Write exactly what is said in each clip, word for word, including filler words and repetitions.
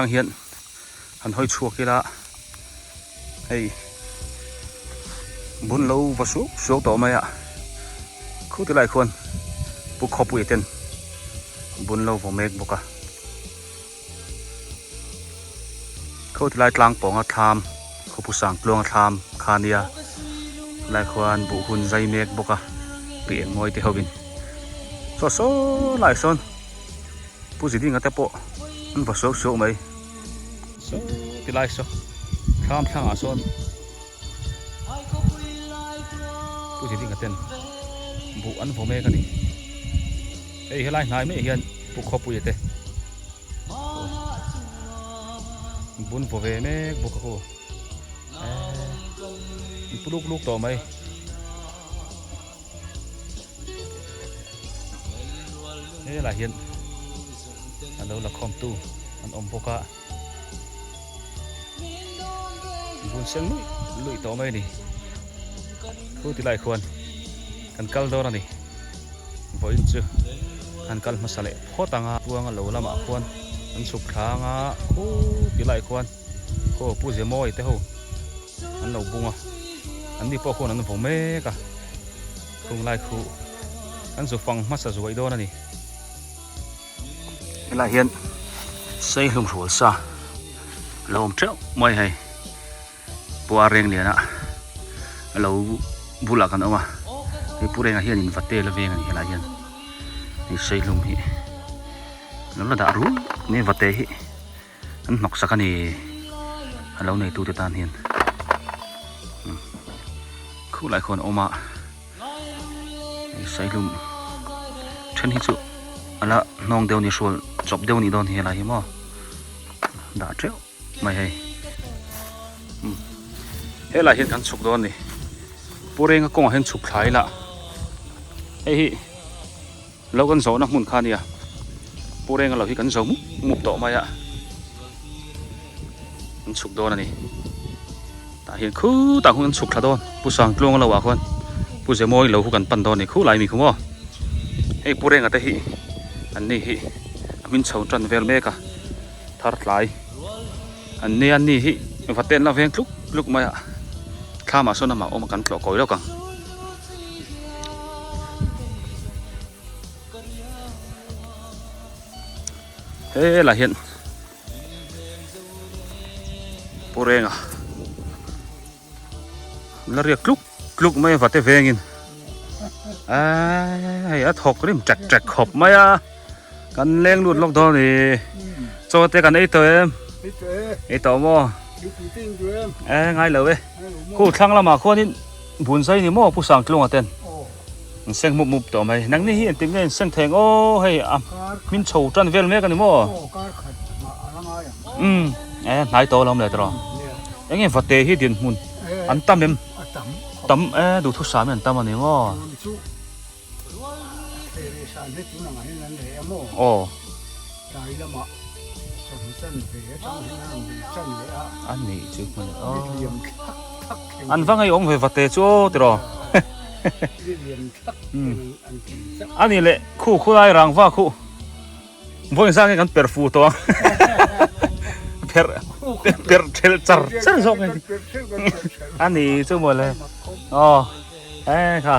Ang hian, han hoi chhuak ila. Hei. Bun lo va suak suak tawh mai a. Khu ti lai khuan. Pu Khawpuia ten. Bun lo va mek bawk a. Khu ti lai tlang pawnga thlam. Khu Pu Sangtluanga thlam kha nia. Lai khuan buh hun zai mek bawk a. Pi Engmawi te hovin. Saw saw lai sawn. Pu Zidinga te pawh an va suak suak mai. Saw ti lai saw. Thlam thlangah sawn. Pu Zidinga ten. Buh an va mek a ni. Hei, helai hnai mai hian Pu Khawpuia te. Bun va ve mek bawk a khu. Eh, pu luk luk tawh mai. Helai hian a lo la khawmtu an awm bawk a. Bun seng luih luih tawh mai ni. Khu ti lai khuan kan kal dawn a ni. Vawiin chu han kal hmasa leh phawt ang a, puang a lo lamah khuan an chhuk thla ang a, khu ti lai khuan. Khu Pu Zemawi te ho an lo bung a, anni pawh khuan an va mek a, khung lai khu an zu fang hmasa zuai dawn a ni. Helai hian Seihlum Hrualsa lo awm ṭheuh mai hei. Pu Rengliana a lo bulah kan awm a. Hei Pu Renga hian in vate la veng a ni helai hian. Hei Seihlum hi. Lo la dah ru ni vate hi. An hnawksak a ni, a lo neitute tan hian. Hmm. Khu lai khuan a awm a. Saihlum ṭhen hi chu a la hnawng deuh ni, hrual chawp deuh ni dawn hi lai hi maw. Dah ṭheuh mai hei. Hmm. Helai hian kan chhuk dawn ni. Pu Renga kawngah hian chhuk thla ila. Hei hi. Lo kan zawhna hmun kha a nia. Pu Renga lo hi kan zo mup mup tawh mai a. Kan chhuk dawn a ni. Tah hian khutah hun kan chhuk thla dawn. Pu Sangtluanga lo ah khuan Pu Zemawi lo khu kan pan dawn ni khu lai mi khu maw. Hei Pu Renga te hi. Anni hi. A hmin chho ṭan vel mek a. Thar tlai. Anni, anni hi. Vate an la veng tluk tluk mai a. Thlamah sawn amah awm a kan tlawh kawi lawk ang. Helai hian Pu Renga la riak tluk tluk mai a vate vengin. Ai, a thawk rim ṭek ṭek khawp mai a. Kan leng lut lawk dawn ni. Chaw te kan ei tawh em? Ei tawh e. Ei tawh maw? Ei tawh em? E, ngai lo e. Ngai lo maw? Khu thlang lamah khuanin bun zai ni maw, Pu Sangtluanga ten? Aw. An seng mup mup tawh mai. Nangni hi engtin nge an seng theng aw hei a. Kar khat. Hmin chho ṭan vel mek a ni maw? Aw, kar khat mah a la ngai ang. Um, e, hnai tawh la awm le tawh. Um, yeah. Eng nge vate hi dinhmun? E, an tam em? A tam. Tam, e, duthusam an tam a ni maw? Tun chu. Aw. A ni chu hmun. Aw. An va ngai awm ve vate chu aw, tiraw. Hmm. A ni leh, khu, khu lai rangva khu. Vawiin zan nge kan per fu tawh. Per, per thel char char zawk nge. A ni chu maw le. Aw. E, kha.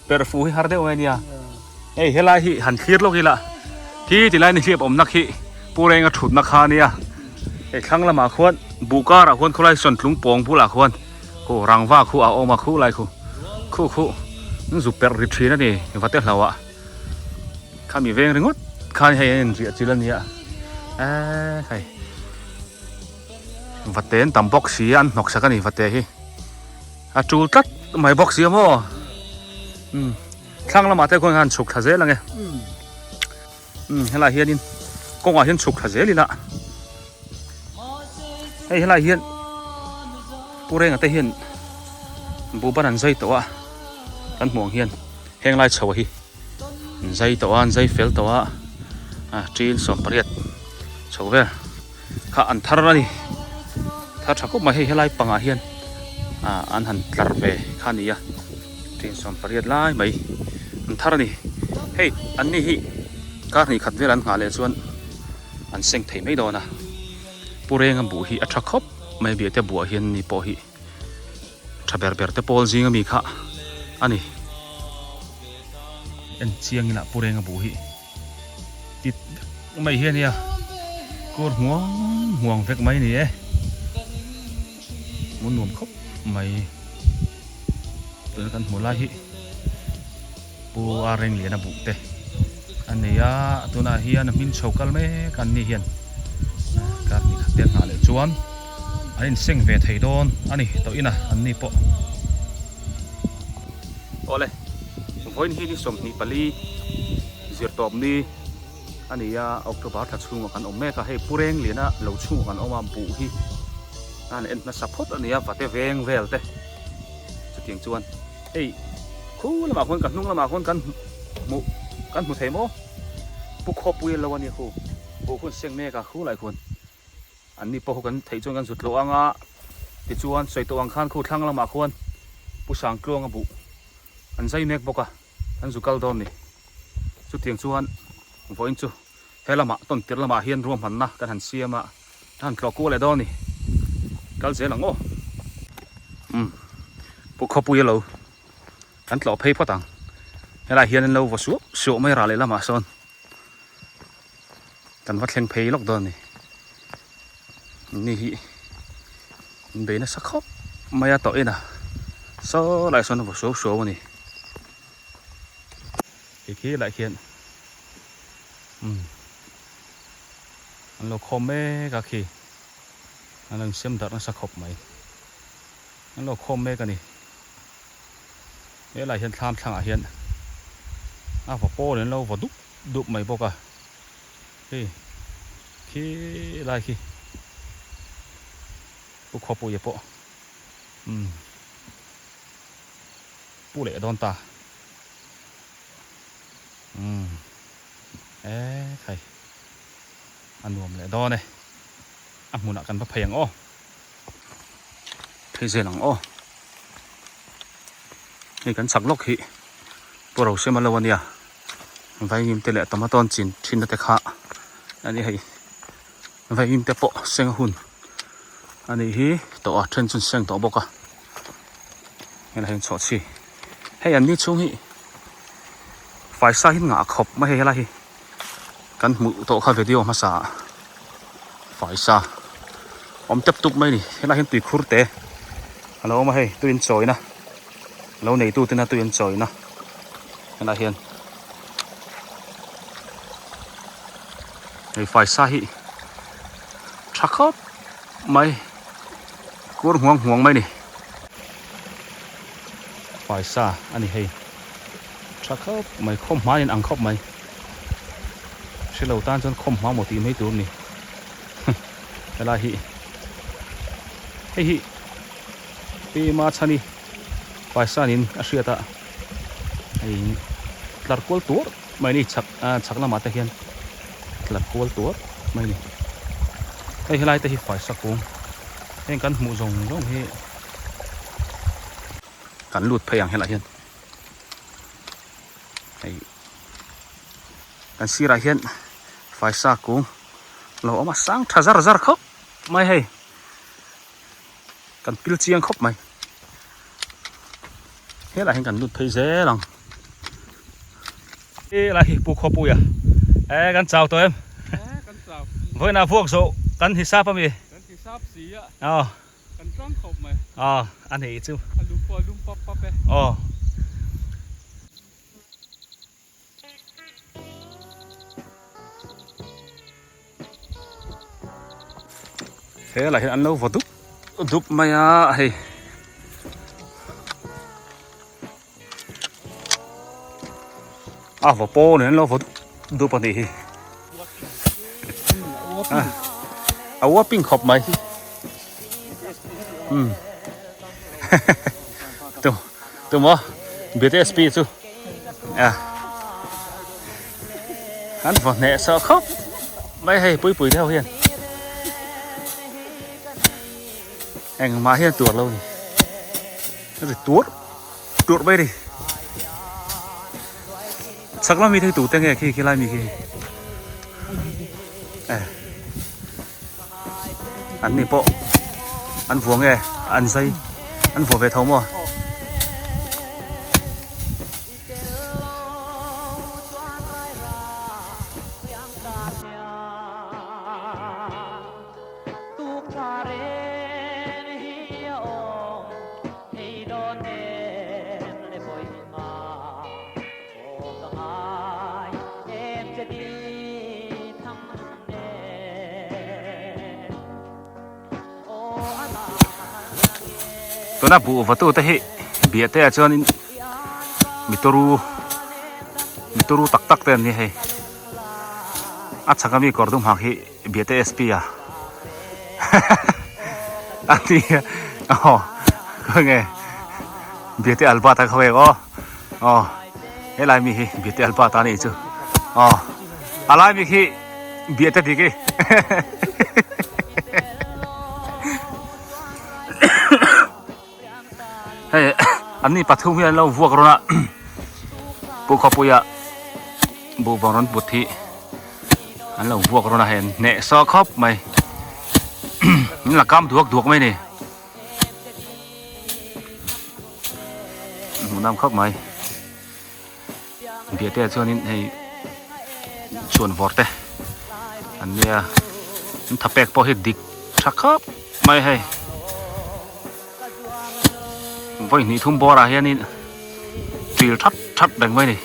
Per fu hi har deuh mai nia. Hei, helai hi han thlir lawk ila. Khi ti lai ni hliap awm nak hi Pu Renga thutna kha nia. Hei, thlang lamah khuan, buh karah khuan, khulai sawn tlung pawng bulah khuan. Khu rangva khu a awm a, khu lai khu. Khu, khu. Zu per ri ṭhin a ni, vate hlauh a. Khami veng ringawt khan hei an riah chil a nia. E, hei. Vate an tam bawk si a, an hnawksak a ni vate hi. A tul tlat mai bawk si a maw. Hmm. Thlang lamah te khuan han chhuk thla zel ang e. Hmm. Hmm, helai hianin kawngah hian chhuk thla zel ila. Hei, helai hian Pu Renga te hian buh ban an zai tawh a. Kan hmuh ang hian heng lai chho a hi. An zai tawh a, an zai fel tawh a, a, ṭin sawm pariat chho vel kha an thar a ni. Thar ṭha khawp mai hei, helai pangah hian, a, an han tlar ve kha a ni a. Ṭin sawm pariat lai mai an thar a ni. Hei, anni hi kar hnih khat vel an nghah leh chuan An seng thei mai dona. Pureng a bu hi a tra khop mai, bia te bu a hian ni po hi. Tra ber ber te pawl zing a mi kha a ni. En chiang ila pureng a bu hi. Tit mai hian nia. Kur hmuang hmuang vek mai ni e. Mun nuam khop mai. Tuna kan hmu lai hi. Pu Areng Liana bu te a ni a, tuna hian a hmin chho kal mek a ni hian. Kar ni khat te nghah leh chuan an inseng ve thei dawn a ni tawh ina an ni pawh. Awle, vawiin hi ni sawmhnih pali, Zirtawp ni a ni a, October thla chhungah kan awm mek a, hei Pureng Liana lo chhungah kan awm a, bu hi an en nasa phawt a ni a, vate veng vel te. Chutiang chuan hei, khu lamah khuan, ka hnung lamah khuan kan hmu, kan hmu thei maw? Pu Khawpuia lo a nia khu. Khu khuan seng mek a, khu lai khuan. An ni pawh khu kan theih chuan kan zut lo ang a. Tichuan sawi tawh ang khan khu thlang lamah khuan Pu Sangtluanga bu an zai mek bawk a, kan zu kal dawn ni. Chutiang chuan vawiin chu he lamah, tawntir lamah hian ruahmanna kan han siam a, kan han tlawh kual leh dawn ni. Kal zel ang aw. Um, Pu Khawpuia lo kan tlawh phei phawt ang. Helai hian an lo va suah suah mai rah leh lamah sawn. Kan va thleng phei lawk dawn ni. Ni hi, in bei nasa khawp mai a tawh ina. Saw lai sawn a va suau suau a ni. Khi khi lai khian. Um. An lo khawm mek a khi. An lo siam darh nasa khawp mai. An lo khawm mek a ni. Helai hian thlam thlangah hian a va pawl in lo va dup dup mai bawk a. Hei, khi lai khi. Pu Khawpuia pawh. Um. Pu leh dawn ta. Um. E khai. A nuam leh dawn e. A hmunah kan va phei ang aw. Phei zel ang aw. Hei kan chhak lawk hi Pu Rosema lo a nia. Vaimim te leh tomato an chin ṭhinna te kha a ni hei. Vaimim te pawh seng a hun a nih hi tawh a, ṭhen chuan seng tawh bawk a. Helai hian chhawh chhi. Hei an ni chhung hi faisa hi an ngah khawp mai hei helai hi. Kan hmuh tawh kha video hmasa faisa. Awm tep tup mai ni. Helai hian tui khur te a lo awm a hei, tui an chawina. Lo neitu tina tui an chawina. Helai hian. Hei faisa hi ṭha khawp mai. Kur hmuang hmuang mai ni. Faisa a ni hei. Ṭha khawp mai, khawm hma in ang khawp mai. Hre lo tan chuan khawm hma maw tih mai tur ni. Helai hi. Hei hi. Pema chhani. Faisa nin a hriat a. Hei. Tlar kual tur. Mai ni chhak, a, chhak lamah te hian tlar kual tuar mai ni. Hei, helai te hi faisa kung. Heng kan hmuh zawng zawng hi kan lut phei ang helai hian. Hei. Kan sirah hian faisa kung lo awm a, sang ṭha zar zar khawp mai hei. Kan pil chiang khawp mai. Helai hian kan lut phei zel ang. Helai hi Pu Khawpuia. E, kan chau tawh em? E, kan chau. Vawiina vuak zawh kan hisap a mi? Kan hisap si a. Aw. Kan ṭang khawp mai. Aw, a ni chu. A lum pawh a lum pap pap e. Aw. Helai hian an lo va dup dup mai a hei. A va pawl in an lo va dup dup a nih hi. A, a ua ping khawp mai hi. Um. Tu, tu maw, B T S P chu. A. An va hneh saw khawp mai hei, pui pui te ho hian. Engmah hian tuar lo ni. Ri tuar, tuar mai ri. Chhak lam mi thei tu te nge khi, khi lai mi khi. A. An ni po. An vua nge, an zai. An vua ve thau mo. Tuna bu vatu te hi, Biate a chuan in, mi turu, mi turu tak tak te an ni hei. A chhak a mi kawr dum hak hi, Biate S P a. A ni a. Aw. Ko nge. Biate Alba ta ko e aw. Aw. He lai mi hi Biate Alba ta ni chu. Aw. A lai mi hi Biate dik e. Hei, an ni pathum hi an lo vuak rawn a. Pu Khawpuia, bu bang rawn put hi. An lo vuak rawn a hei, hneh saw khawp mai. An la kam duak duak mai ni. Hmu dam khawp mai. Biate a chuan in hei chuan vawr te an nia, an tha pek pawh hi dik ṭha khawp mai hei. Vawi hnih thum bawrah hian in ṭil ṭhat ṭhat reng mai ni.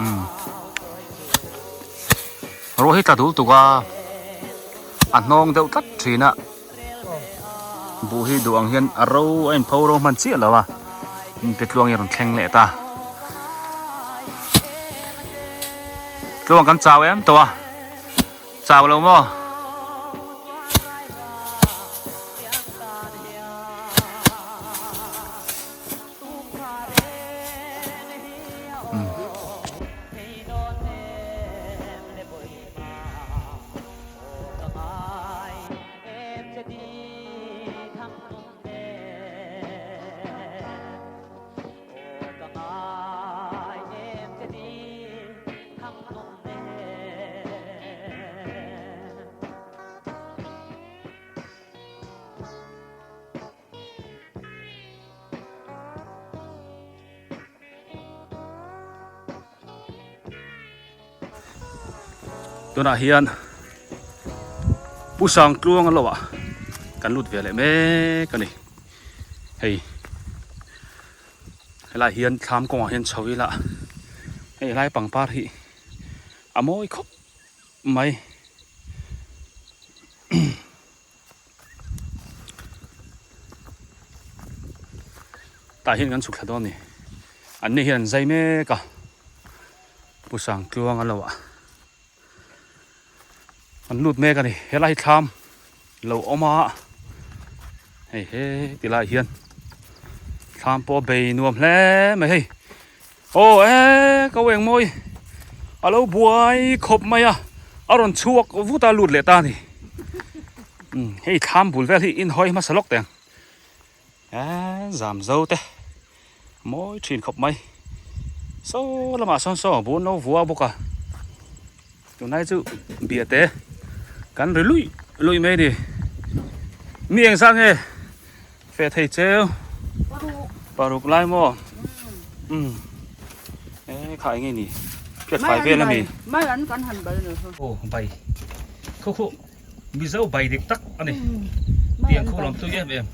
Um. Ruah hi tla dul tuk a, a hnawng deuh tlat ṭhin a. Bu hi duh ang hian a ro a inpho ro hman chiah lo a, in te tluang hi a rawn thleng leh ta. Tluang kan chau em tawh a, chau lo maw? Tunah hian Pu Sangtluanga lo ah kan lut ve leh mek a ni. Hei, helai hian thlam kawngah hian chho ila, hei, helai pangpar hi a mawi khawp mai. Tah hian kan chhuk thla dawn a ni. An ni hian an zai mek a, Pu Sangtluanga lo ah. An lut mek a ni. Helai hi thlam lo awm a. Hei, hei, ti lai hian thlam pawh a bei nuam hle mai hei. Aw, e, ka Engmawi. A lo buai khawp mai a. A rawn chhuak vut a lut leh ta a ni. Um, hei, thlam bul vel hi in hawi hmasa lawk teng. E, zam zo te. Mawi ṭhin khawp mai. Saw lamah sawn saw bu an lo vua bawk a. Tunai chu Biate kan ri luih luih mai a ni. Mi eng zat nge? Fe thei cheu. Paruk. Paruk lai maw? Mm. Mm. E, khai nge ni. Phiat fai vel a mi. Mai an kan han bai ni. Oh, bai. Khu khu. Mizo bai dik tak a ni. Mm. Tiang khu lam tui em em.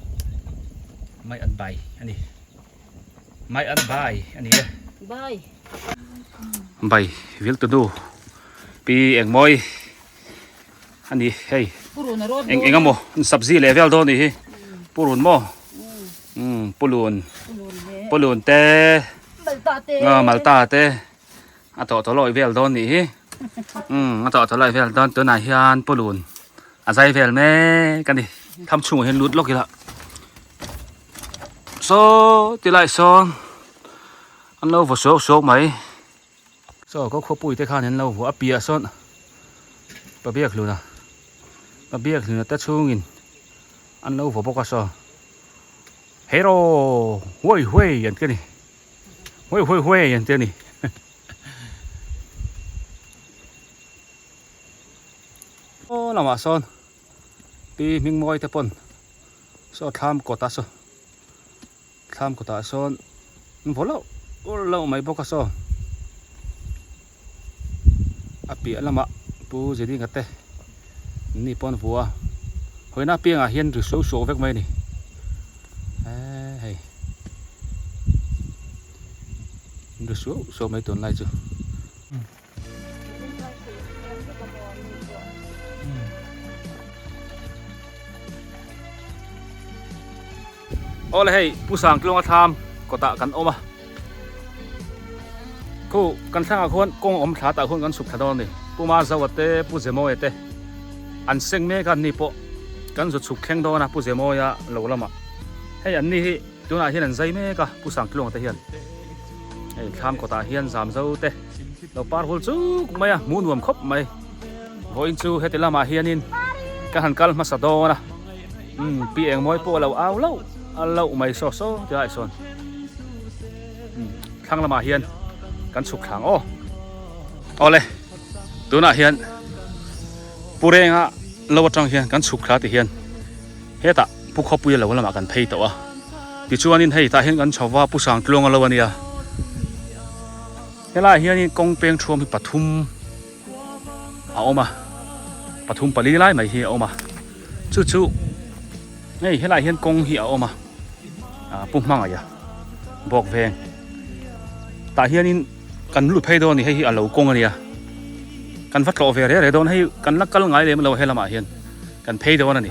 Mai an bai a ni. Mai an bai a ni e. Bai. Bai, vil tu du. Pi Engmawi. A ni, hei. Purun a rawt eng, dawn. Eng emaw, sabzi leh vel dawn ni hi. Mm. Purun maw? Mm. Mm, pulun. Pulun he. Pulun te. Malta te. Ah, malta te. A tawh tawh lawih vel dawn ni hi. Mm, a tawh tawh lawih vel dawn, tunah hian pulun a zai vel mek a ni. Thlam chhungah hian lut lawk ila. Saw, ti lai sawn an lo vaw suak suak mai. Saw, ko khuapui te khan an lo vaw a piah sawn. Pa Biakhluna. Pa Biakhluna te chhungin an lo vaw bawk a saw. Hei ro, huai huai an ti a ni. Huai huai huai an ti a ni. Lama sawn. Pi hming moi te pon. Saw tham kota saw. Tham kota sawn. Vo lau. Vo lau mai bawk a saw. A piah lama Pu Zedinga te ni pon vua. Hoina pianga hian ri suau suau vek mai ni. Eh, hei. Ri suau suau mai tuan lai chu. Aw le hei, Pu Sangtluanga tham kotah kan awm a. Khu kan thlanga khuan kawng awm thla tah khuan kan chhuk thla dawn a ni. Pu Mazau a te, Pu Zemawia te. An seng mek a ni pawh kan zuk chhuk thleng dawn a, Pu Zemawia lo lamah. Hei an ni hi, tunah hian an zai mek a, Pu Sangtluanga te hian. Hei, tham kawtah hian Zamzo te lo par hul chuk mai a, mu nuam khawp mai. Vawiin chu heti lamah hianin ka han kal hmasa dawn a. Hmm, Pi Engmawi pawh lo au lo, a lo mai saw saw ti lai sawn. Hmm, thlang lamah hian kan chhuk thlang aw. Aw le, tunah hian Pu Renga lo aṭang hian kan chhuk thla ti hian. Hetah Pu Khawpuia lo lamah kan phei tawh a. Tichuanin hei tah hian kan chho va, Pu Sangtluanga lo a nia. Helai hianin kawng peng thuam hi pathum a awm a. Pathum pali lai mai hi a awm a. Chu chu. Hei, helai hian kawng hi a awm a. A, Pu Hmangaia. Bawk veng. Tah hianin kan lut phei dawn a ni, hei hi a lo kawng a nia. Kan va tlawh ve reh reh dawn, hei kan la kal ngai lem lo he lamah hian. Kan phei dawn a ni.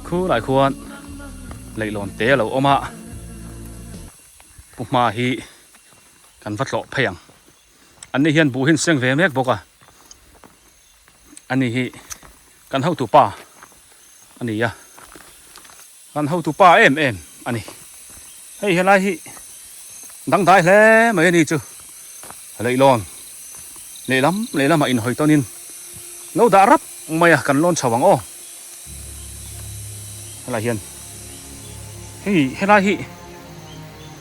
Khu lai khuan leihlawn te a lo awm a. Pu Hma hi kan va tlawh phei ang. An ni hian bu hi an seng ve mek bawk a. An ni hi kan hotupa a ni a. Kan hotupa em em a ni. Hei, helai hi dangdai hle mai a ni chu. Leihlawn. Lehlam, lehlamah inhawi tawnin. Lo dah rap mai a, kan lawn chho ang aw. Helai hian. Hei, helai hi.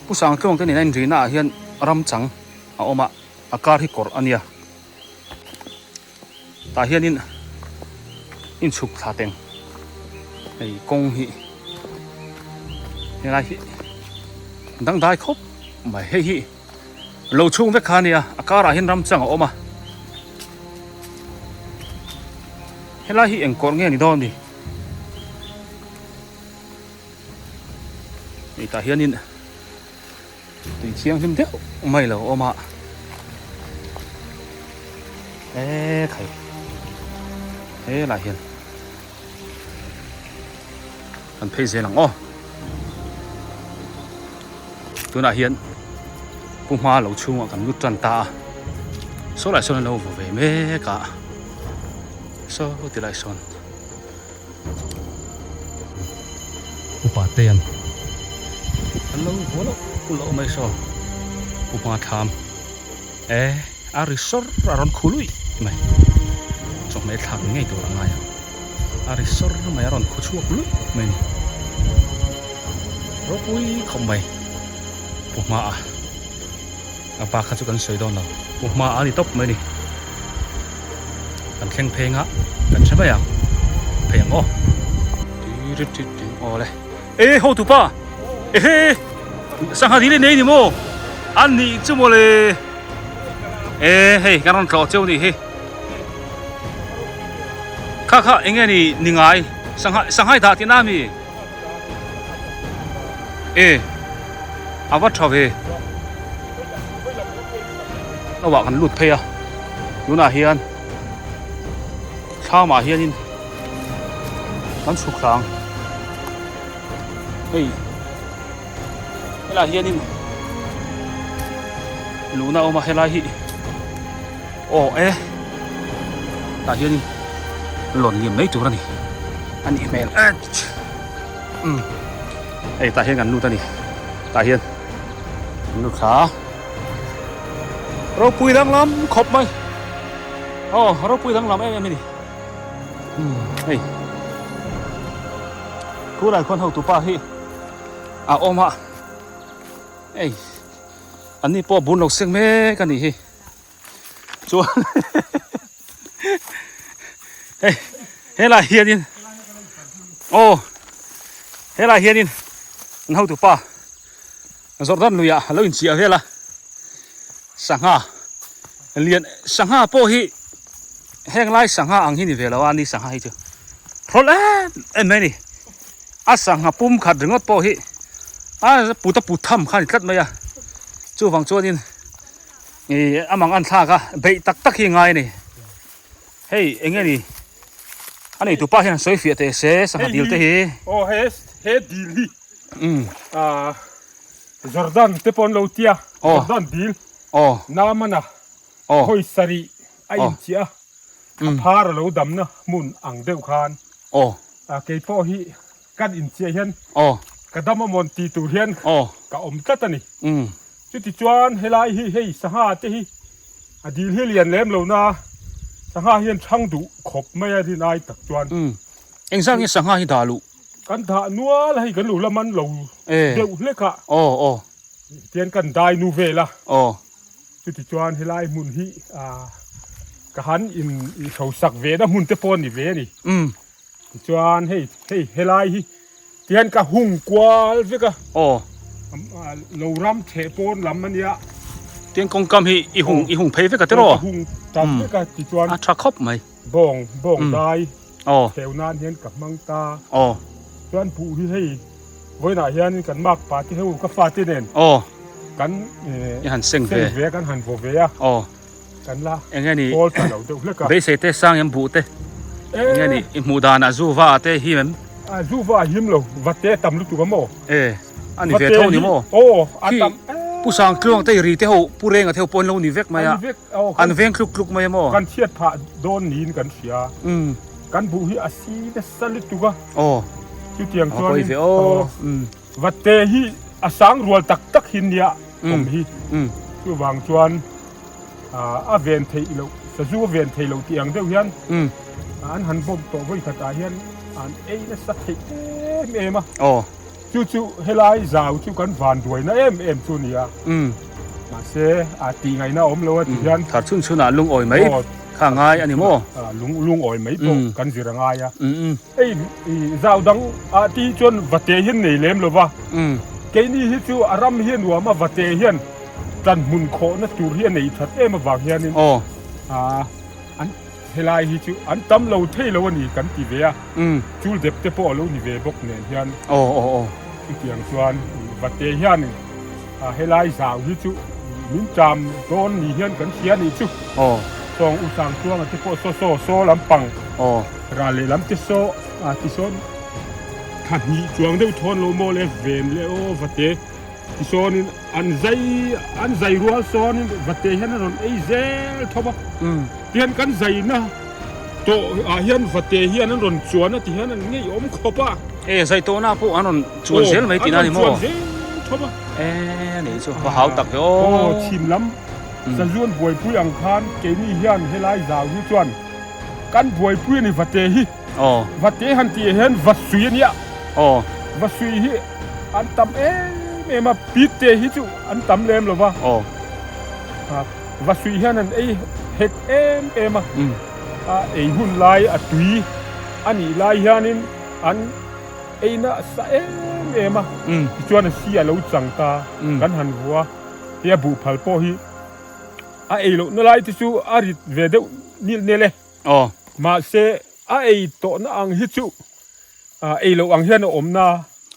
Pu Sangtluang te nina inrina ah hian ramchang a awm a, a kar hi kawr a nia. Tah hianin in chhuk thla teng. Hei, kawng hi. Helai hi. Dangdai khawp mai hei hi. Lo chhung vek kha a nia, a karah hian ramchang a awm a. Helai hi eng kawr nge ni dawn ni. Hei tah hianin tui thianghlim deuh mai lo awm a. E khai. Helai hian. Kan phei zel ang aw. Tunah hian Pu Hma lo chhungah kan lut ṭan ta a. Saw lai sawn a lo va ve mek a. Saw ti lai sawn. Upa te an. An lo va lo, u lo mai saw. Pu Hma tham. E. A ri sawr a rawn khu luih mai. Chawhmeh thlak ngei tur a ngai a. A ri sawr mai a rawn khu chhuak luih mai ni. Ropui khawp mai. Pu Hma a. A pa kha chu kan sawi dawn lo. Pu Hma a ni tawp mai ni. Kan thleng phei ang a. Kan hre mai ang. Phei ang aw. Ti ri ti ti aw le. E, hotupa! E he! Sangha dili nei ni maw? An ni chu maw le? E, hei, kan rawn tlawh cheu ni hi. Kha kha, eng nge ni, ni ngai? Sangha, Sangha dah ti na mi? E, a va tha ve. Lo ah kan lut phei a. Tunah hian. Thlamah hianin kan chhuk thlang. Hei. Helai hianin luhna a awm a, helai hi. Aw e. Tah hianin lawn liam mai tur a ni. A nih hmel. Ach. Um. Hei, tah hian kan lut a ni. Tah hian. Kan lut thla. Ropui danglam khawp mai. Aw, ropui danglam em em a ni. Hmm, hei. Tulai khuan hotupa hi a awm a. Hei. An ni pawh bu an lo seng mek a ni hi. Chuan, Hei, he lai hian in. Aw. He lai hian in. An hotupa Jordan lui ah a lo inchia vel a. Sangha. Lian sangha pawh hi. Heng lai sangha ang hi ni ve lo a, ni sangha hi chu. Hrol em em mai ni. A sangha pum khat ringawt pawh hi. A pu ta pu tham kha ni tlat mai a. Chuvang chuan in. I, a mang an thlak a. Beih tak tak hi ngai ni. Hei, eng nge ni? A neitupa hian sawi fiah teh se, sangha dil te hi. Aw, he, he dil hi. Mm. Ah, Jordan te pawn lo tia. Aw. Jordan dil. Aw. Namana. Aw. Hawi sarih a inchia. Mm. A phar a lo damna hmun ang deuh khan. Aw. Ah, kei pawh hi kan inchia hian. Aw. Ka dam a mawn ti tur hian. Aw. Ka awm tlat a ni. Mm. Chuti chuan helai hi hei sangha te hi a dil hi lian lem lo na, sangha hian chhang duh khawp mai a, rin ai tak chuan. Mm. Engzat nge sangha hi dah luh? Kan dah nual a, hei kan lo la man lo deuh hlek a. Aw, aw. Tian kan dai nu vel a. Aw. Chuti chuan helai hmun hi, a, ka han in, in hlo sak ve na hmun te pawh ni ve a ni. Mm. Tichuan hei, hei, helai hi. Tihian ka hung kual vek a. Aw. Am, a, lo ram theh pawn lam a nia. Tihian kawngkam hi i hung, aw, i hung phei vek a tiraw. Aw, ka hung tam vek a, tichuan. A ṭha khawp mai. Bawng, bawng dai. Aw. Theu nan hian ka hmang ta. Aw. Chuan buh hi hei. Vawiinah hian kan makpa te ho ka fate nen. Aw. Kan, eh, i han seng ve. Seng ve, kan han vaw ve a. Aw. Kan la. Eng nge ni? Pawl ta lo deuh hlek a. Beisei te sang em buh te. Eh. Eng nge ni? I hmuh dan a zuva te hi em? A, zuva him lo. Vate tam lutuk a maw? Eh. A ni ve tho ni maw? Aw, a tam. Pu Sangtluang te ri te ho, Pu Renga te ho pawn lo ni vek mai a. An veng tluk tluk mai a maw? Kan chhiat phah dawn niin kan hria. Mm. Kan buh hi a si nasa lutuk a. Aw. Chutiang chuan a pawi ve aw. Aw. Mm. Vate hi a sang rual tak tak hi nia, mm, awm hi. Mm. Chuvang chuan, a, a ven theih loh, sazu a ven theih loh tih ang deuh hian, mm, an han bawm tawh vawi khatah hian an ei nasa thei em em a. Aw. Chu chu helai zau chu kan vanduaina em em chu nia. Mm. Mahse, a, tih ngaihna awm lo a ti hian. Thar chhun chhunah lungawi mai. Aw. Kha ngai a ni maw? A, lung, lungawi mai pawh kan zir a ngai a. Mm, mm. Ei, i, zau dang, a, ti chuan vate hian nei lem lo va. Mm. Keini hi chu a ram hi a nuam a, vate hian ṭan hmun khawhna tur hi a nei ṭhat em avang hianin. Aw. A, an, helai hi chu an tam lo thei lo a ni kan ti ve a. Mm. Chul dep te pawh a lo ni ve bawk nen hian. Aw, aw, aw. Chutiang chuan, i, vate hian, a, helai zau hi chu min ṭam dawn ni hian kan hria a nih chu. Aw. Sawng U Sangtluanga te pawh saw, saw, saw lampang. Aw. Ral leh lam te saw, a, tisawn. Tha hnih chuang deuh thawn lo maw le ven le aw vate. Tisawnin an zai, an zai rual sawnin vate hian an rawn ei zel thawp a. Mm. Tihian kan zaina tawh, ah, hian vate hian an rawn chuan a, tihian an ngeiawm khawp a. E, zai tawhna pawh an rawn chuan zel mai tihna ni maw? Aw, an rawn chuan zel thawp a. E, ni chu, va hau tak ve aw. Aw, chhim lam. Mm. Sazuan buaipui ang khan, keini hian helai zau hi chuan kan buaipui a ni vate hi. Aw. Vate han tih hian vasui a nia. Aw. Vasui hi an tam em em a, pit te hi chu an tam lem lo va. Aw. A, vasui hian an ei hek em em a. Mm. A, ei hun lai a tui a nih lai hianin an ei nasa em em a. Mm. Tichuan a si a lo chang ta. Mm. Kan han vua. Hei a buh phal pawh hi a ei lohna lai te chu a rit ve deuh nilh nel e. Aw. Mahse, a ei tawhna ang hi chu, a, ei loh ang hian a awm na.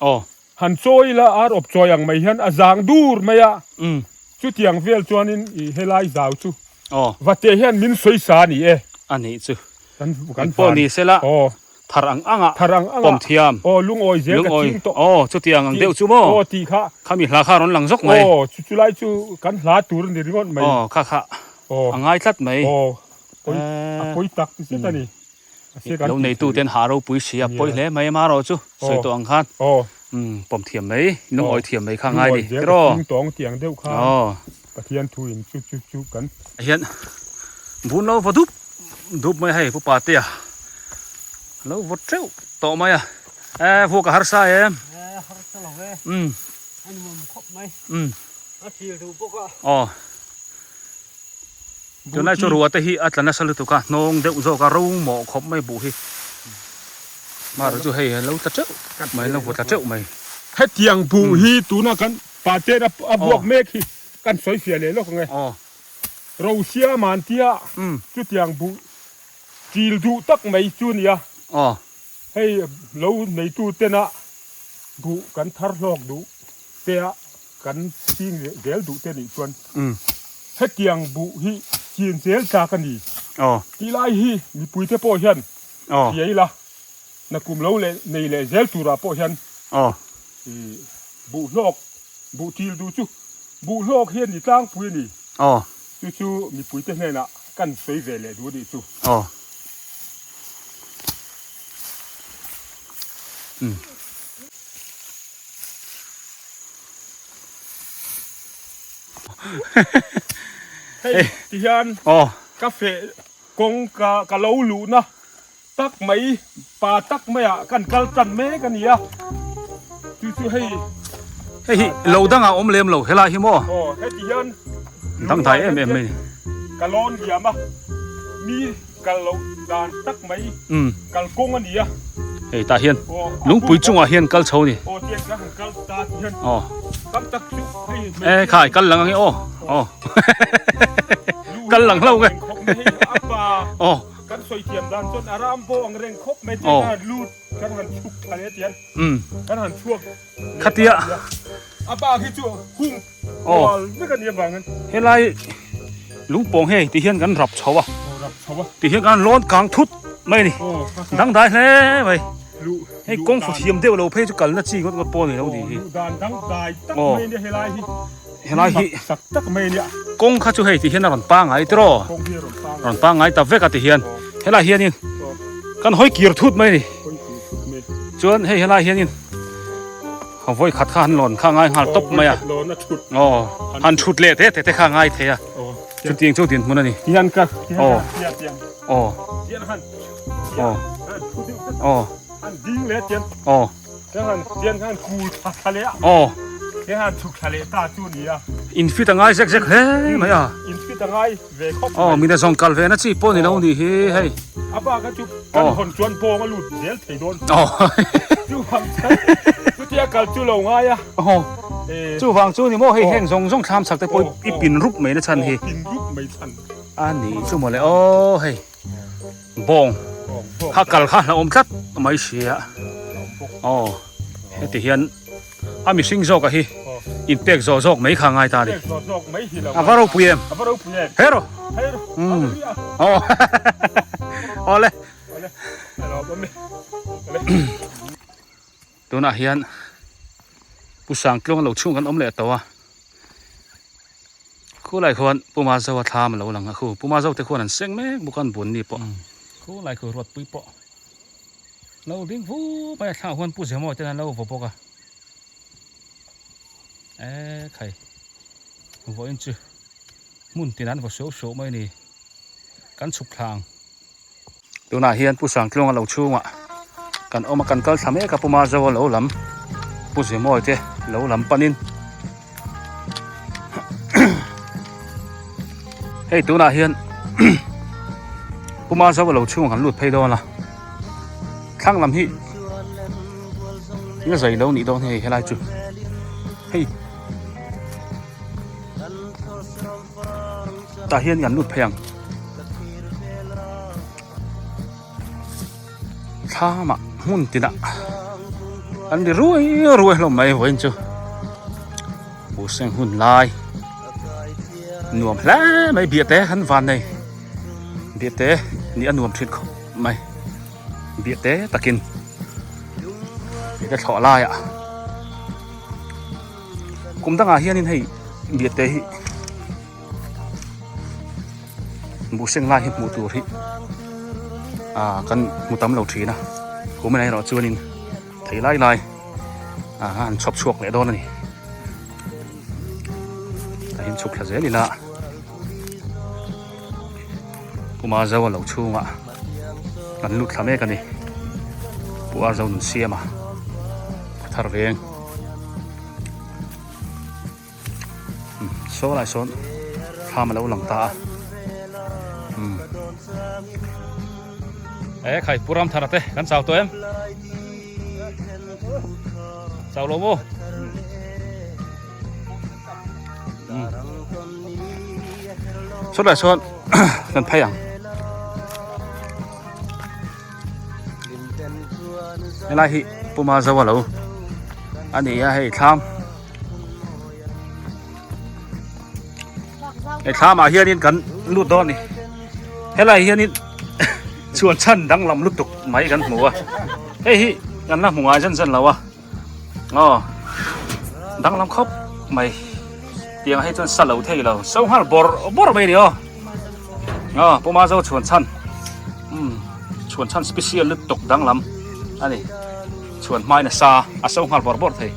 Aw. Han chawi la, ar awp chawi ang mai hian a zang dur mai a. Mm. Chutiang vel chuanin i helai zau chu. Aw. Vate hian min sawi sa a ni e. A nih chu. Kan, kan pawh ni sela. Aw. Thar ang anga. Thar ang anga. Pawm thiam. Aw, lungawi zel ka ching tawh. Aw, chutiang ang deuh chu maw? Aw, ti kha. Khami hla kha rawn lang zawk mai. Aw, chu, chu lai chu kan hla tur a ni ringawt mai. Aw, kha kha. Aw. A ngai tlat mai. Aw. Pawi, a pawi tak ti zet a ni. Lo neituten ha ropui si a pawi hle mai a, amaherawhchu sawi tawh ang khan. Aw. Um, pawm thiam mai, lungawi thiam mai kha ngai ni. Lungawi zel ka ching tawh ang tiang deuh khan. Aw. Pathian thuin chu, chu, chu kan. Hian, bu lo va dup, dup mai hei, pu pa te a. Lo va teuh tawh mai a. E, vuak a harsa em? E, harsa lo e. Um. A nuam khawp mai. Um. A thil duh bawk a. Aw. Tunai chu rua te hi a tla nasa lutuk a, hnong deu zawk a, rau mawh khop mai bu hi. Mara chu hei, lo tla teu mai, lo tla teu mai. Hetiang bu hi tuna kan pa ten a, a buak mek hi. Kan soi fia le lo nge. Aw. Rosia man tia. Mm. Chutiang bu. Til duh tak mai chu nia. Aw. Hei, lo neitu tena bu kan thar hlawk duh tea kan ting zel duh te ni chuan. Mm. Hetiang bu hi chin zel tak a ni. Aw. Ti lai hi mipuite pawh hian. Aw. Ti ei la. Na kum lo leh, nei leh zel tura pawh hian. Aw. I, bu hlawk, bu til duh chu. Bu hlawk hian ni tlangpui a ni. Aw. Chu chu mipuite hnenah kan sawi ve leh duh a nih chu. Aw. Mm. Hei, ti hian. Aw. Ka fe kawng ka, ka lo luhna tak mai, pa tak mai ah kan kal tan mek a ni a. Chu chu hei. Hei hi, lo dang a awm lem lo, helai hi maw? Aw, heti hian. Dangdai em em mai. Ka lawn liam a. Mi kal lo dan tak mai. Mm. Kal kawng a ni a. Hei, tah hian. Aw, lungpui chungah hian kal chho ni. Aw, tiang ka han kal ta hian. Aw. Tam tak chu hei. E, khai, kal lang ang e, aw. Aw. Kal lang hlauh nge. Khawp mai hei, a pa. Aw. Kan sawi thiam dan chuan a ram pawh ang reng khawp mai te. Aw. Kan lut, kan han chhuk thla leh tian. Mm. Kan han chhuak. Khatia. A bak hi chu hung. Aw. Kual vek a ni avangin. Helai lungpawng hei, ti hian kan rap chho a. Aw, rap chho a. Ti hian kan lawn kang thut mai ni. Aw, ha, ha. Dangdai hle mai. Lu-, hei, lu kawng dan. Fu thiam deuh lo phei chu kalna chi ngawt ngawt pawh ni lo ni hi. Aw, lu dan dangdai tak mai ni helai hi. Helai hi. Sak tak mai nia. Kawng kha chu hei ti hian a rawn pangngai tiraw. Kawng hi a rawn pangngai. Rawn pangngai ta vek a ti hian. Aw. Helai hianin. Aw. Kan hawi kir thut mai ni. Hawi kir thut mai. Chuan hei helai hianin. A vawi khat kha han lawn kha ngai nghal tawp mai a. Aw, vawi khat lawn a thut. Aw. Han thut leh te, te, te kha ngai thei a. Aw. Chutiang chu dinhmun a ni. Tiang ka. Aw. Tiang, tiang. Aw. Tiang han. Aw. Han thut deuh. Aw. Han ding leh tiang. Aw. Tiang han, tiang han kul thla thla leh a. Aw. Tiang han chhuk thla leh ta chu ni a. Infit a ngai zek zek hle mai a. Infit a ngai ve khawp mai. Aw, min a zawng kal ve na chi pawh ni lo ni hi hei. A bak a chu kan hawn chuan bawng a lut zel thei dawn. Aw. Chuvang chuan, chutia kal chu lo ngai a. Aw. E. Chuvang chu ni maw hei, aw, heng zawng zawng thlam chhak te pawh, aw, i, aw, pin rup mai na chhan hi. Aw, pin rup mai chhan. A ni chu maw le, aw, hei. Bawng. Bawng, bawng. Kha kal kha la awm tlat mai si a. La awm bawk. Aw. Heti hian a mihring zawk a hi. Aw. Inpek zawh zawk mai kha ngai ta ni. Inpek zawh zawk mai hi lo. A va ropui em? A va ropui em? Hei rawh. Hei rawh. Mm. Hallelujah. Aw. Awle. Awle. Awle. Tunah hian Pu Sangtluanga lo chhung kan awm leh tawh a. Khulai khuan Pu Mazoa thlam a lo lang a khu. Pu Mazo te khuan an seng mek bawk a, an bun ni pawh. Mm. Khulai khu ruatpui pawh. Lo ding vu mai a, thlang khuan Pu Zemawi te an lo vaw bawk a. E khai. Vaw in chu. Hmun tin an vaw suau suau mai ni. Kan chhuk thlang. Tunah hian Pu Sangtluanga lo chhungah kan awm a, kan kal thla mek a, Pu Mazoa lo lam, Pu Zemawi te lo lam panin. Hei, tunah hian Pu Mazoa lo chhungah kan lut phei dawn a. Thlang lam hi nga zai lo nih dawn hei, helai chu. Hei. Tah hian kan lut phei ang. Thlamah hmun tinah an ni ruai ruai hlawm mai vawiin chu. Pu Seng hun lai. Nuam hle mai, Biate han vannei. Biate ni a nuam ṭhin khawp mai. Biate takin. Biate thlawh laiah. Kum dangah hianin hei Biate hi Bu Seng lai hi hmuh tur hi, a, kan hmu tam lo ṭhin a. Kumin a ni erawh chuanin thei lai lai, a, an chhawp chhuak leh dawn a ni. Tah hian chhuk thla zel ila. Pu Mazoa lo chhungah kan lut thla mek a ni. Pu Arzo Nunsiama, Thar Veng. Hmm, saw lai sawn thlam a lo lang ta a. Mm. E, khai program tana te, kan sau to em. Sau lo mo. Mm. So la so, kan phai ang. He lai hi, Pu Mazau a lo. Ani a hei tham. E, thlam a hianin kan lut dawn ni. He lai hianin chuan chhan danglam lutuk mai kan hmu a. Hei hi, kan la hmu ngai zan zan lo a. Aw. Danglam khawp mai. Tiang hei chuan sa lo thei lo. Sau nghal bawr, bawr mai ni aw. Aw, Pu Mazau chuan chhan. Um, chuan chhan special lutuk danglam. A ni. Chuan hmain a sa, a sau nghal bawr bawr thei.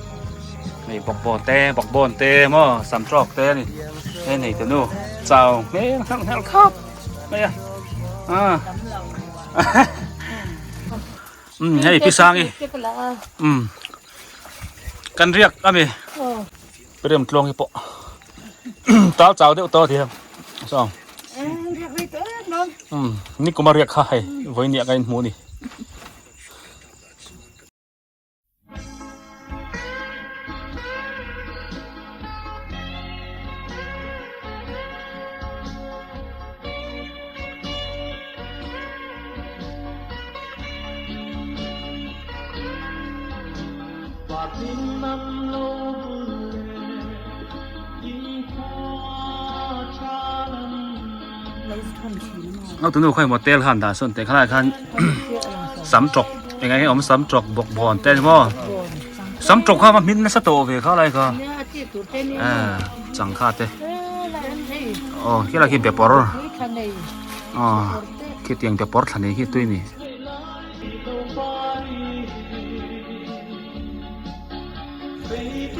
Hei, bawkbawn te, bawkbawn te maw, samtawk te a ni. Hei, nei te nu. Chau, hmel, hmel, hmel khawp mai a. A. Um, hei, Pi Sangi. Um. Kan riak a mi. Aw. Pi Rem Tluang hi pawh. Tal chau deuh tawh ti hiam. So. Eh, riak riak tawh, no. Um, ni kuma riak kha hei. Voi ni a ka inhmu ni. Aw, tunu khai motel han da son te khalai khan samtawk. Engai om samtawk bawkbawn te ni maw. Samtawk kha ma hmin nasa tawh ve khalai kha. A, chang kha te. Aw, kila khi bepawr. Aw, khi tiang bepawr thla nei khi tui ni.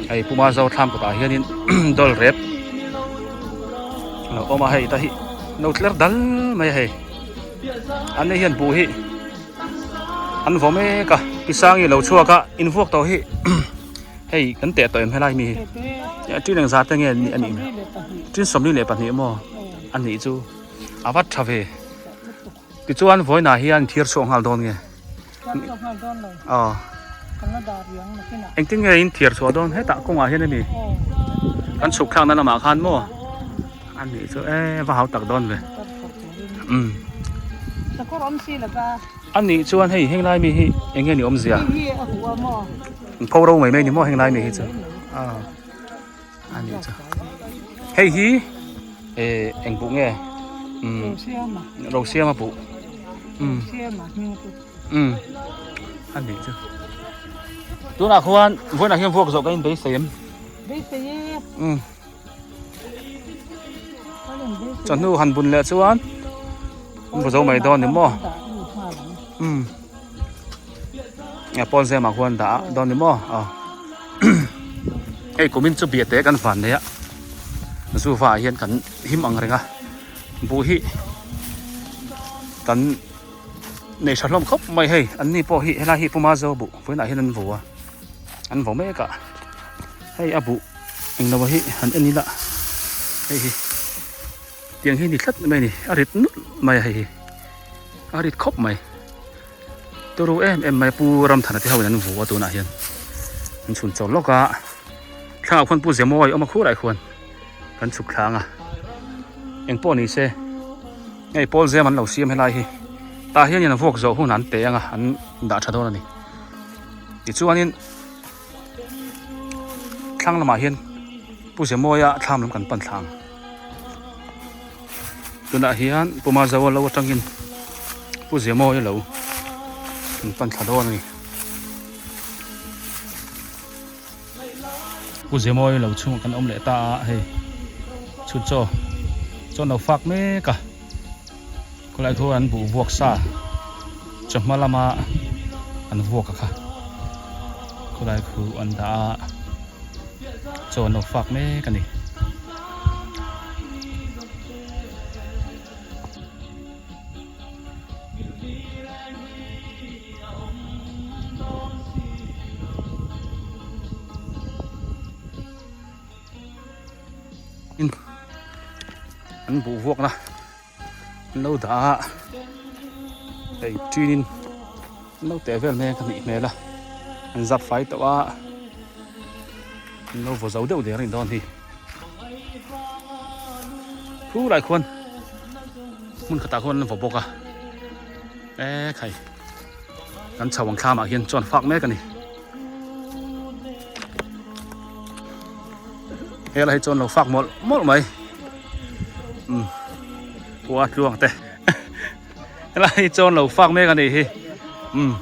Hei, Pu Mazau thlam kawtah hianin dawl rep. Lo awm a hei ta hi. Lo tler dal mai a hei. An nei hian bu hi. An vaw mek a. Pi Sangi lo chhuak a. In vuak tawh hi. Hei, kan teh tawh em he lai mi hi. Tin engzat te nge a nih? Tin sawmli leh pahnih maw? A nih chu. A vat tha ve. Tichuan vawiinah hian thiar chhuah nghal dawn nge? Thiar chhuah nghal dawn lo. Aw. Kan la dah riang nakinah. Engtin nge in thiar chhuah dawn? Hetah kawngah hian a ni. Aw. Kan chhuk thlakna lamah khan maw? A nih chu, e, va hau tak dawn ve. Um. Sakawr awm si la ka. A nih chuan hei, heng lai mi hi eng nge ni awmzia? Hei hi a hu a maw? Pho ro mai mai ni maw heng lai mi hi chu? A. A ni chu. Hei hi, e, eng buh nge? Um, rosiama. Rosiama buh. Um. Rosiama hming chu. Um. A ni chu. Tunah khuan, vawiinah hian vuak zawh ka inbeisei em? Beisei e. Um. Ka inbeisei e. Chawhnu han bun leh chuan. Awm zo mai dawn ni maw? Um. A, pawl zema khuan dah dawn ni maw? A. Hei, kumin chu biate kan van nei a. Zu va hian kan him ang reng a. Bu hi kan nei ṭha hlawm khawp mai hei. An ni pawh hi, helai hi Pu Mazau bu. Vawiinah hian an vau a. An vau mek a. Hei, a bu englo hi han en ila. Hei hi. Tiang hi ni tlat mai ni. A rit nulh mai a hei hi. A rit khawp mai. Turu em em mai Pu Ramthana te ho in an vau a tunah hian. An chhun chawr lawk a. Thlangah khuan Pu Zemawi awm a khu lai khuan. Kan chhuk thlang a. Engpawh ni se. Hei, pawl zem an lo siam helai hi. Tah hian an vuak zawh hun an te ang a, an dah ṭha dawn a ni. Tichuanin, thlang lamah hian Pu Zemawia thlam lam kan pan thlang. Tunah hian Pu Mazau a lo aṭangin Pu Zemawia lo kan pan thla dawn a ni. Pu Zemawia lo chhungah kan awm leh ta a hei. Chhun chaw, chaw no fak mek a. Khulai khu an buh vuak sa. Chawhma lama an vuak a kha. Khulai khu an dah a. Chaw no fak mek a ni. In, an buh vuakna. Lo da. Hei, tinin. Lo te vel me ka ni me la. An zap fai to a. Lo vo zau deu de rin don hi. Hu lai khuan. Mun kata khuan vo boka. E, khai. Kan chau ang thla ma hian chuan fak mek a ni. He lai hi chuan lo fak mawlh mawlh mai. Um. Pua tluang te. He lai hi chuan lo fak mek a ni hi. Um.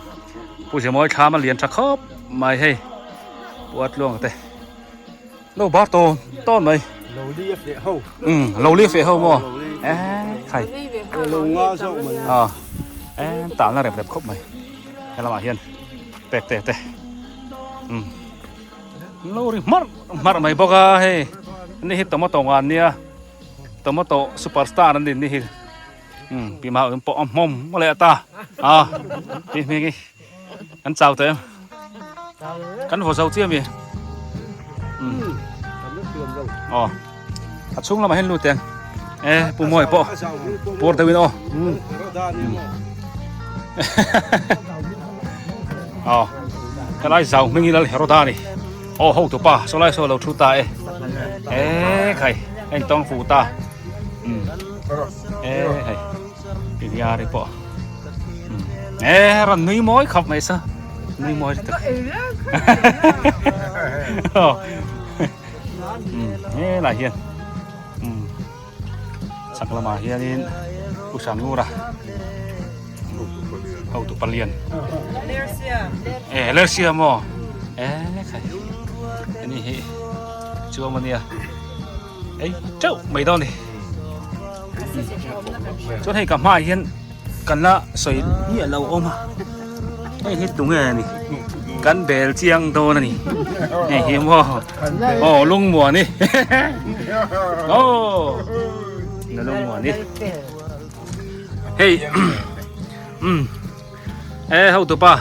Pu Zemawi thlam a lian tha khawp mai hei. Pua tluang te. Lo bar tawn, tawn mai. Lo li a fe ho. Um, lo li a fe ho maw. Lo li. E, khai. Lo nga zawk mai. A. E, talna rep rep khawp mai. He lamah hian. Pek te te. Um. Lo ri hmar, hmar mai bawk a hei. Ni hi tomato ngan nia. Tomato superstar an ni ni hi. Um, pi ma um pawh a hmawm maw le ta. A. Pi hming i. Kan chau teh. Kan vaw zau chiam e. Um. Aw. A chhung lamah hian lut teh. E, Pu Mawi pawh. Pur deuhin aw. Um. Aw. Ka lai zau hming i lal Heroda ni. Aw, hotupa. Saw lai saw lo thu ta e. E, khai. Eng tawng fu ta. Um. E, khai. Pi Nia ri pawh. Um. E, ran nui mawi khawp mai sa. Nui mawi tuk. Aw. Um. E, lai hian. Um. Chak lamah hianin Pu Sanura. Hotupa lian. E, Lersia maw. E, khai. Ani hi. Chuam a nia. Ei, teuh mai dawn ni. Chuan hei ka hmaah hian kan la sawi hi a lo awm a. Hei hi tunge ni. Kan bel chiang dawn a ni. Hei hi maw. Aw, Lungmuani. Aw. Na Lungmuani. Hei. Um. E, hotupa.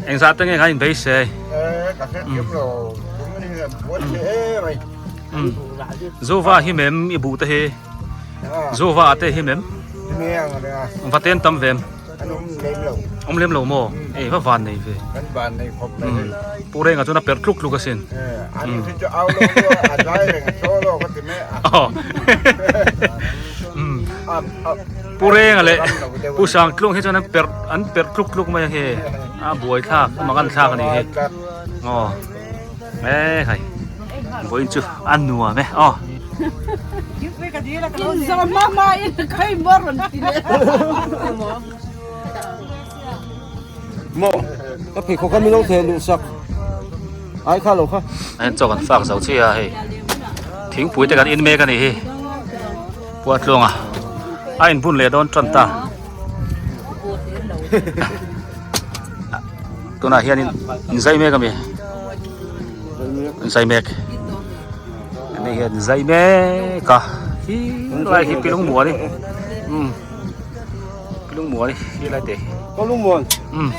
Engzah te nge kha in beisei? E, ka hre thiam lo. Tum ni buat ni e mai. Um. Zuva hi mem i bu te hi. A. Zuva te hi mem. Hi mem ang a. Vaten tam vem. An awm lem lo. Awm lem lo maw? Um. E, va vannei ve. Kan vannei khawp mai. Um. Pu Renga chuan a perh tluk tluk a sin. E, an hi chu au lo lo, a zai reng a saw lo ka ti mai a. Aw. Um. A, a. Pu Renga leh Pu Sangtluang hi chuan an perh, an perh tluk tluk mai ang hi. A buaithlak, a mangantlak a ni hi. Aw. E, khai. Vawiin chu a nuam e. Aw. In zawm mama in khai mawr rawn ti leh. Maw, ka phei khaw kha mi lo thei luh sak. Ai kha lo kha. An chaw kan fak zo chi a hei. Thingpui te kan in mek a ni hi. Puatluanga. A inbun leh dawn ṭan ta. Tunah hian in, in zai mek a mi. In zai mek. Ani hian zai mek a. Hi lai hi Pi Lungmuani. Um. Pi Lungmuani hi lai te. Ka Lungmuan. Um.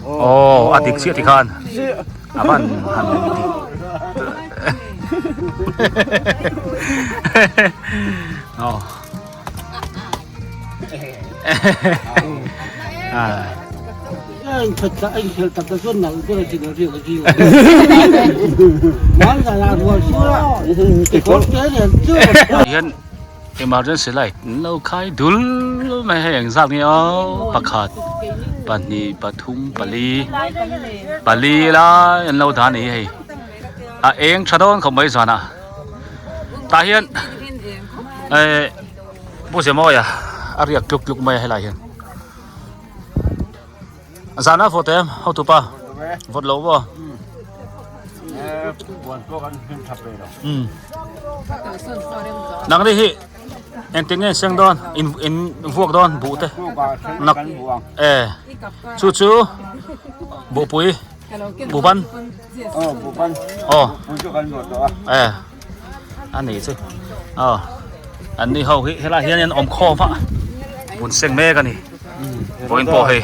Aw, a dik chiah ti khan. A man han. Aw. A. Hian emergency light an lo khai dul mai hei, engzat nge aw, pakhat, pahni, pathum, pali, pali lai an lo dah a ni hei. A eng ṭha dawn khawp mai zana. Tah hian, eh, Pu Zemawi a, a riak tluk tluk mai a helai hian. Zana vawt em, hotupa? Vawt lo maw? Hmm. Nangni hi, engtin nge seng dawn, in, in vuak dawn, buh te. Nak, eh, chu chu, buhpui. Buban. Aw, buban. Aw. Buban chu kan luah tawh a. Eh. A ni chu. Aw. An ni ho hi, helai hian an awm khawm a. Bun seng mek a ni. Hmm. Vawiin pawh hei.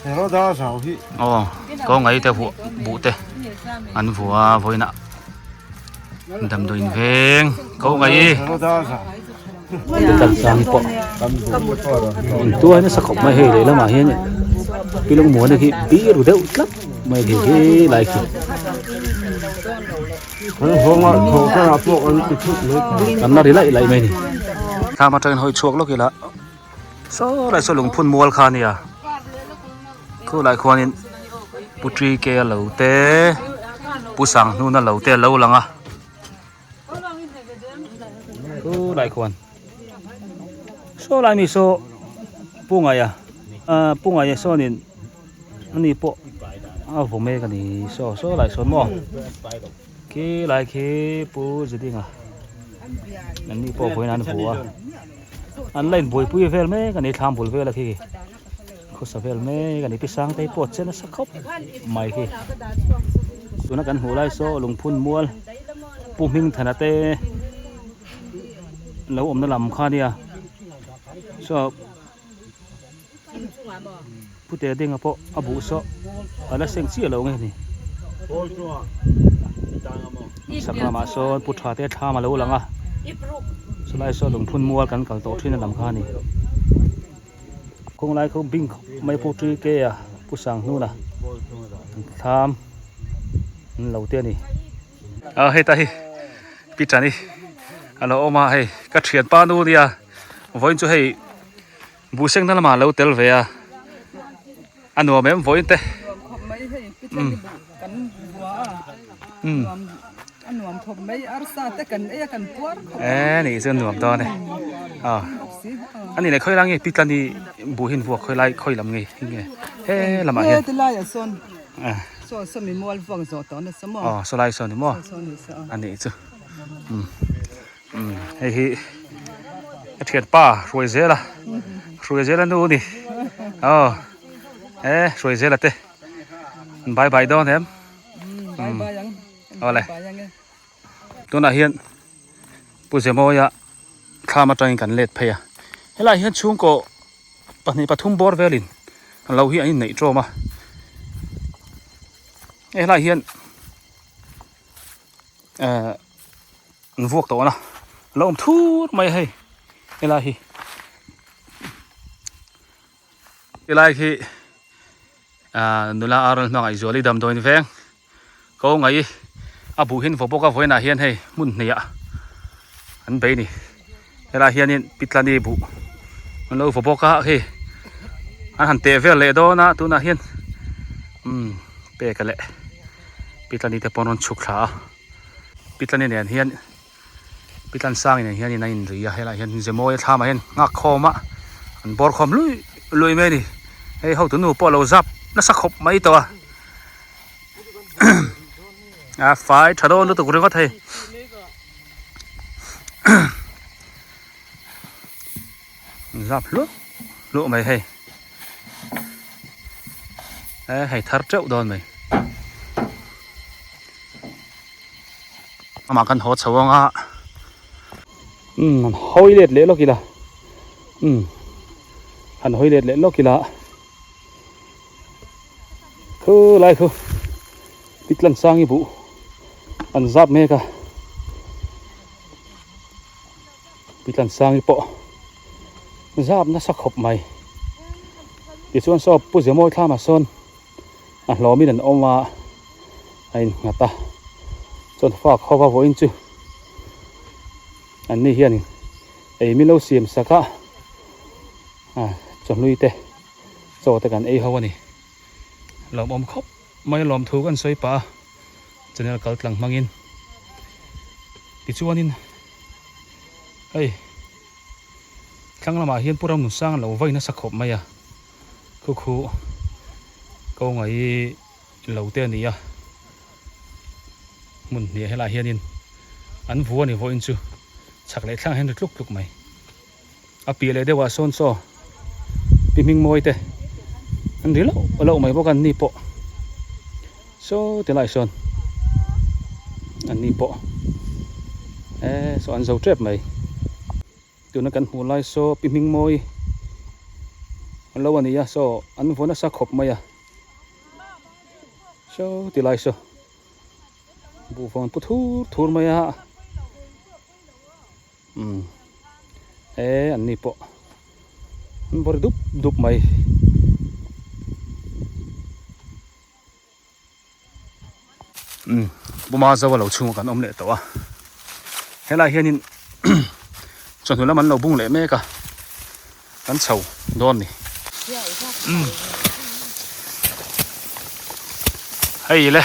Heroda zau hi. Aw. Ko ngai te hu, buh te. An vua vawiin a. Damdawiin veng. Ko ngai. Heroda zau. Tan sang hi po. Tua hi na sa khop mai hei lei la ma hi ni. Pi lung mo na ki bi ru deu tla. Mai hei hei lai ki. An hong a, hong ka a po an ki thut ni. An na ri lai lai mai ni. Tha ma tang hoi chuak lo ki la. So lai so Lungphun Mual kha ni a. Khu lai khuan in Pu Tri Ke a lo te. Pu Sang Hnun a lo te lo lang a. Khu lai khuan. So lai mi so Pu Ngai a. A, Pu Ngai a so nin. Ani po. A vo me ka ni so, so lai so mo. Ki lai ki Pu Zi Ding a. Ani po vo in an vo a. An lai in buipui vel me ka ni tham bul vel a ki. Khu sa vel me ka ni Pi Sang te po chen a sa khop mai ki. Tuna kan hmu lai so Lungphun Mual. Pu Hming Than a te. Lo um na lam kha ni a. So Pu Te Ding a po a bu so. A la seng chi a lo nge ni. Sak lam a so Pu Tha te tham a lo lang a. So lai so Lungphun Mual kan kal to thin a lam kha ni. Kung lai khu bing mai Pu Tri Ke a, Pu Sang Hnun a. Tham. Lo te ni. A, hei ta hi. Pi Tha ni. A lo um a hei. Ka thian pa nu ni a. Voi chu hei. Bu seng na la ma lo tel ve a. A nuam em voi te. Nuam khop mai hei. Pi Tha ni bu kan bu a. Nuam. A nuam khop mai, arsa te kan ei a kan puar khop. E, ni chu nuam dawn e. A. Boksi, a. Ani le khoi lang nge, Pi Tla ni bu hin vuak khoi lai, khoi lam nge, nge. He, lam a he. He, ti lai a son. A. So, so mi mual vuak zo to na sa mo. O, so lai son ni mo. So, so ni sa. Ani chu. Um. Um, hei hi. A thian pa, Ruai Zel a. Ruai Zel a nu ni. O. E, Ruai Zel a te. Bye bye dawn em. Um, bye bye ang. Ole. Bye bye ang e. Tuna hian Pu Zemawia thlam atangin kan let phei a. Helai hian chhungkaw pahnih pathum bawr velin lo hi an inneih tawm a. Helai hian, eh, an vuak tawh a na. Lo awm thur mai a hei. Helai hi. Helai hi, a, nula aral hmang ai zual i damdawiin veng. Ko ngai a bu hin vaw bawk a, vawiina hian hei hmun hneia an bei ni. Helai hianin Pi Tla ni bu an lo vaw bawk a hei. An han teh vel leh dawn a, tuna hian, um, pek a leh Pi Tla ni te pawn rawn chhuk thla a. Pi Tla ni nen hian, Pi Tla Sang nen hian in a inri a, helai hian Zemawia thlam a hian nghak khawm a, an bawr khawm lui lui mai a ni. Hei, hotunu pawh lo zap nasa khawp mai tawh a. A fai ṭha dawn lutuk ringawt hei. Zap hluh hluh mai hei. E, hei thar teuh dawn mai. Amah kan haw chho ang a. Um, han hawi let leh lawk ila. Um, han hawi let leh lawk ila. Khu lai khu. Pi Tla Sang i bu. An zap mek a. Pi Tla Sang i pawh zap nasa khawp mai. Tichuan saw Pu Zemawi thlam a sawn a hlawmin an awm a, a innghat a. Chuan fak ho va vawiin chu an ni hian ei mi lo siam sak a, a, chaw hlui te, chaw te kan ei ho a ni. Lawmawm khawp mai, lawmthu kan sawi pah a, channel kal tlang hmangin. Tichuanin, hei, thlang lamah hian Pu Ramnunsang lo vai nasa khawp mai a, khu khu ko ngai lo te a ni a, hmun hnih helai hianin an vu a ni vawiin chu chhak leh thlang hian ri tluk tluk mai. A piah leh deuhah sawn saw Pi Hmingmawi te an ri lo lo mai bawk a, an ni pawh. Saw ti lai sawn an ni pawh, e, saw an zo tep mai. Tuna kan hmuh lai saw Pi Hmingmawi lo a ni a, saw an vaw nasa khawp mai a. Saw ti lai saw bu vawng pu thur thur mai a. Um. E, an ni po. An vori dup dup mai. Um, buma zawa lo chunga kan om le to a. Helai hianin, chun hula man lo bung le meka. Kan chau dawn ni. Um. Hei le.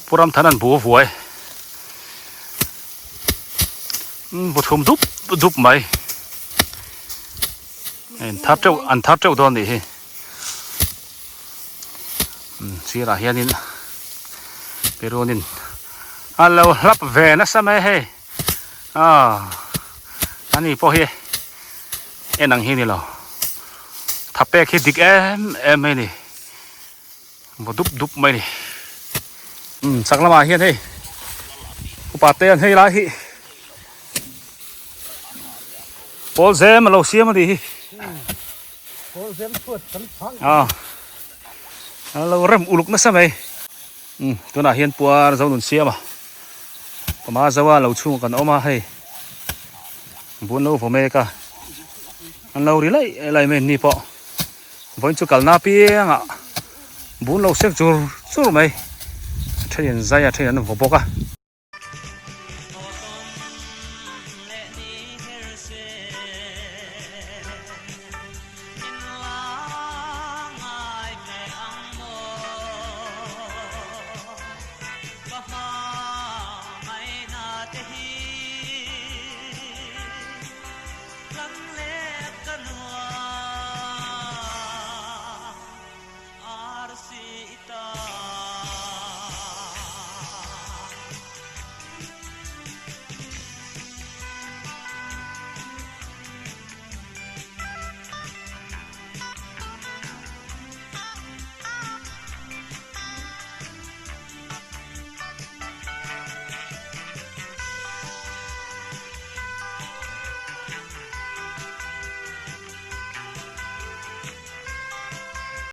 Puram thanan bu vuai. Um, bu thum dup dup mai. An thar teu, an thar teu dawn ni hi. Um, sira hianin. Perunin. A lo hlap ve na sa mai hei. A. Ani po hi. E nang hi ni lo. Thapek hi dik em em hi ni. Bo dup dup mai ni. Um, sak lama hian hei. Ku pa te an hei lai hi. Pawl zem a lo siam a ni hi. Pawl zem thuat kan phang. A. A lo rem uluk na sa mai. Um, tuna hian puar zo nun siam a. Pama zawa lo chunga kan om a hei. Bun lo vo meka. An lo ri lai, lai mai ni po. Vawiin chu kalna pianga bun lo sek chur chur mai. Ṭhenin zai a, ṭhenin an vaw bawk a.